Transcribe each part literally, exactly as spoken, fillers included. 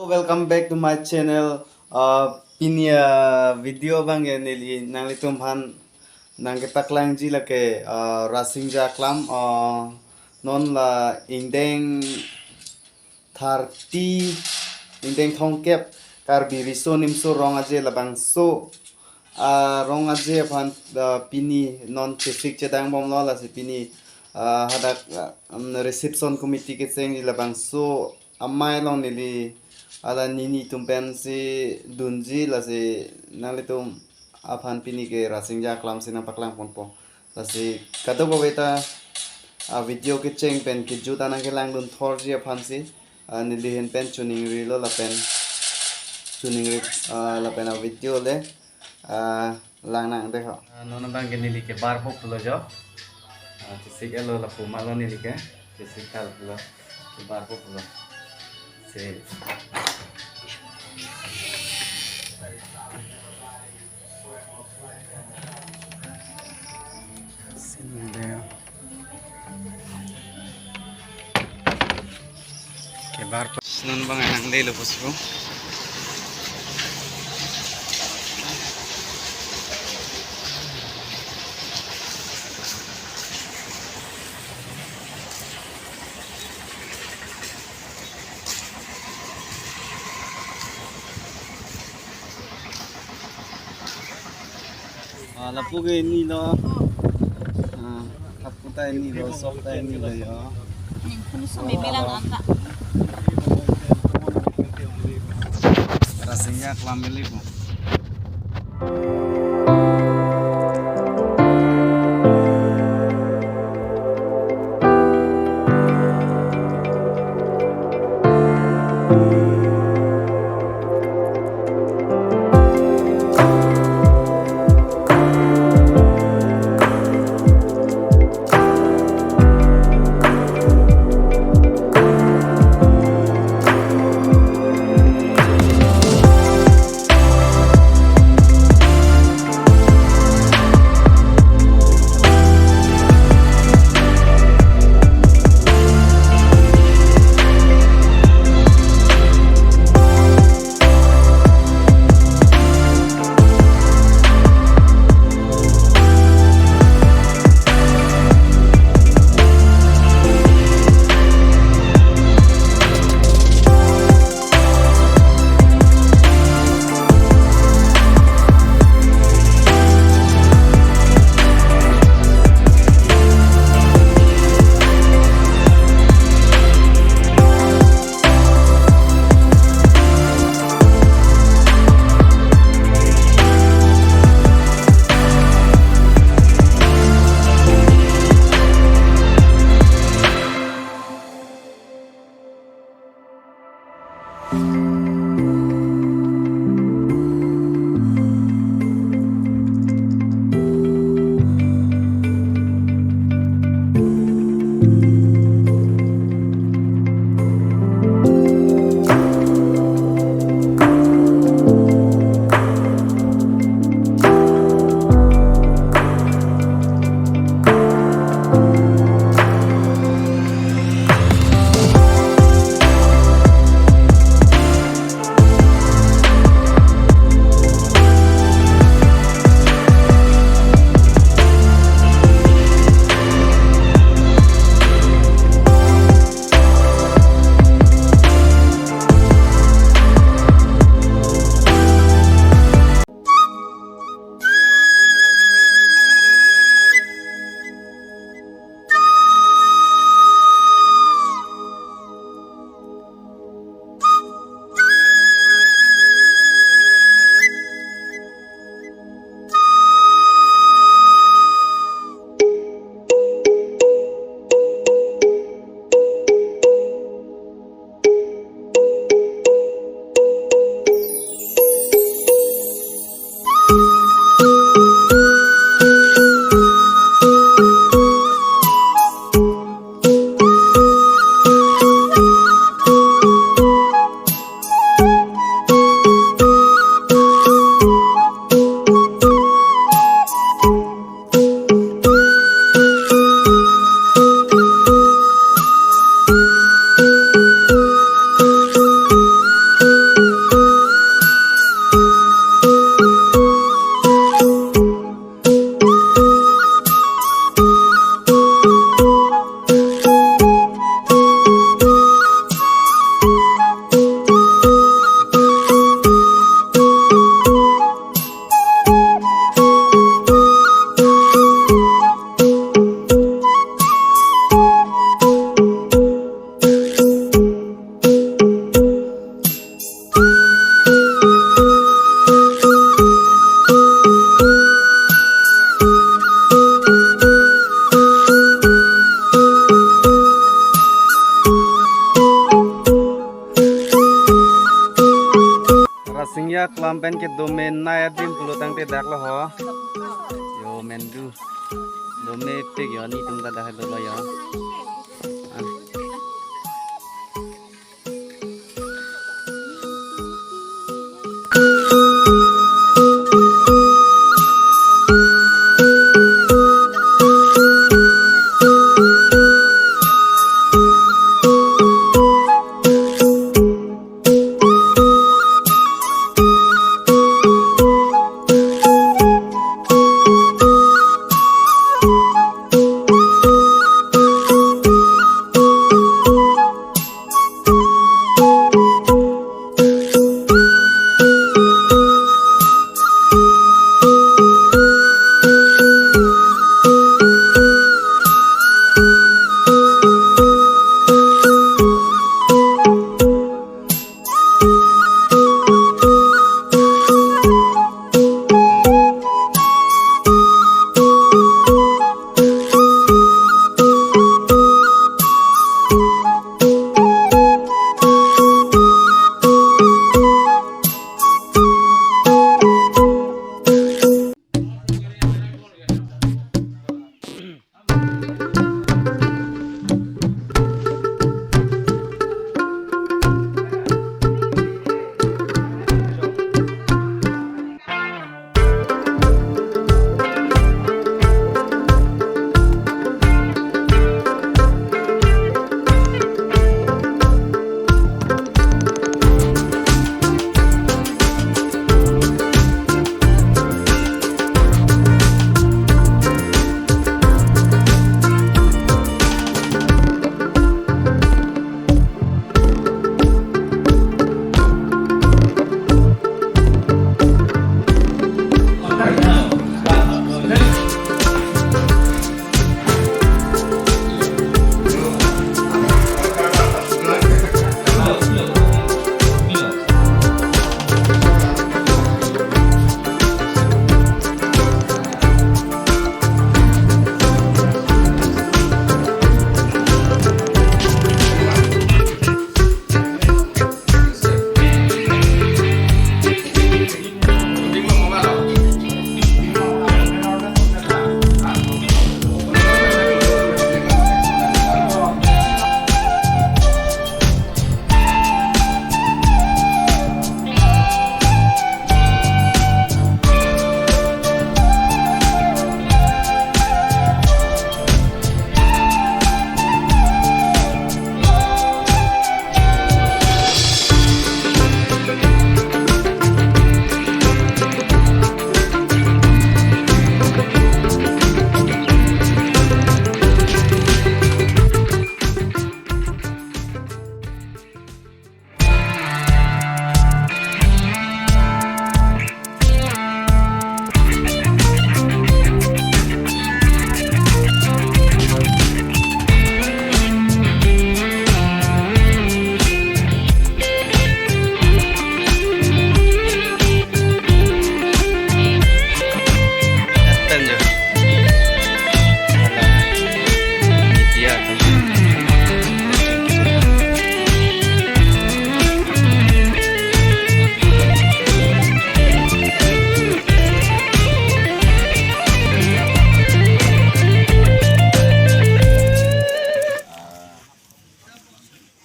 Welcome back to my channel. Uh, pini, uh, video abang ke neli nanglitum aphan nangkepaklangji lake, uh, Rasinja Aklam, uh, non la ingdeng thirty, ingdeng thomkep Karbi Riso Nimso Rong Aje labangso, ah, Rong Aje aphan, ah, pini non chesik chedang bomlo, lasi pini, ah, hadak, ah, um, reception committee kechengji labangso amei along neli hala nini atum pensi dunji, lasi nanglitum aphan pini ke Rasinja Aklam si nangpaklang ponpo. Lasi kadokave ta a video kecheng pen kejut ta nangkelangdun thorji aphansi, ah, neli ahin pen choningrilo lapen choningri, ah, lapen a video le, ah, lang nangdek ho. Ah, non abang ke neli ke barpo pulo jo. Ah, chesik-etlo lapu malo neli ke. Chesik-etlo pulo. Ke barpo pulo. Si. Sinde. Kebar pas non abang nangdelo pusi. Ah, lapu ke inilo. Ah, lapu ta inilo, sok ta inilo yo. Ning kunu sumi bilang angka. Rasinja Aklam beli po. Singja klam pen ke do me nai adim pulo tangte dak lo ho. Yo men du. Do mepik yo, netum ta dak dolo yo. Ah.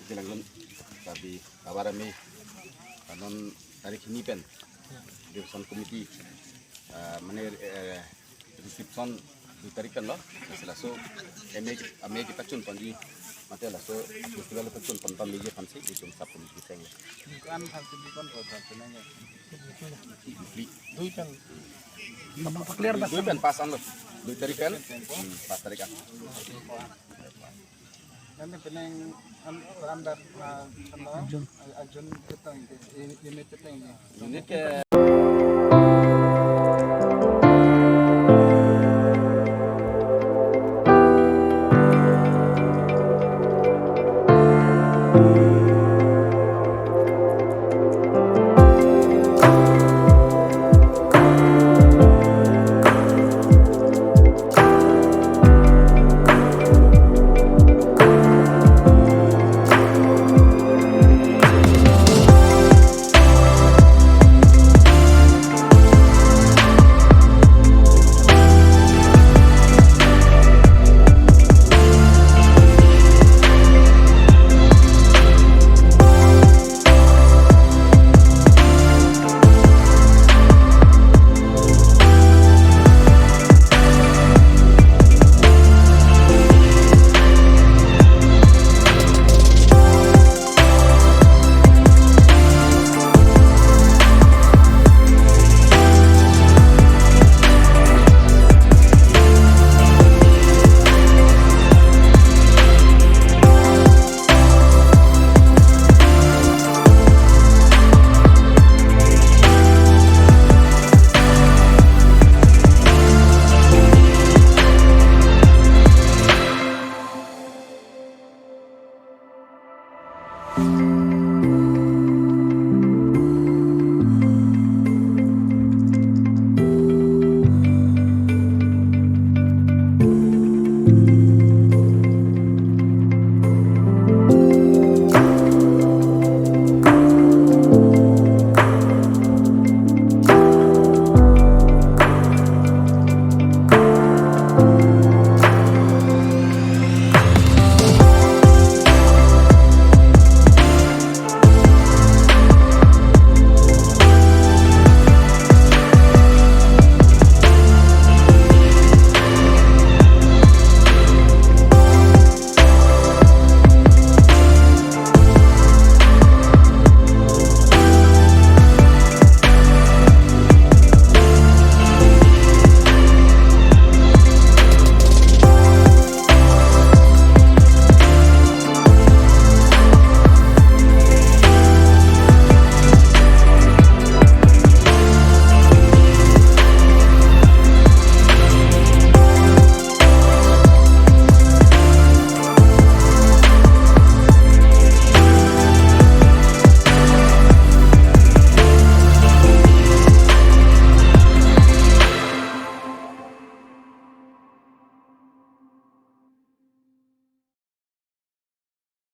Iti lang dun, tapi kabar ami, kanon tarik hini pen, Devotion Committee, ah, mane, eh, reception dui tarik pen lo, laso, ame, ame kepachun ponji, mate laso festival pachun pon pame je aphansi, itum sub committee seng le. Dukan aphansi dukan ko aphansi nang ya. Dui pen. Dui pen pass an lo, dui tarik pen, hmm, pass tarik an. Nani penang an, ram dat, ah, ano, Arjun. Arjun chetong ke, i-, unit chetong ke. Unit ke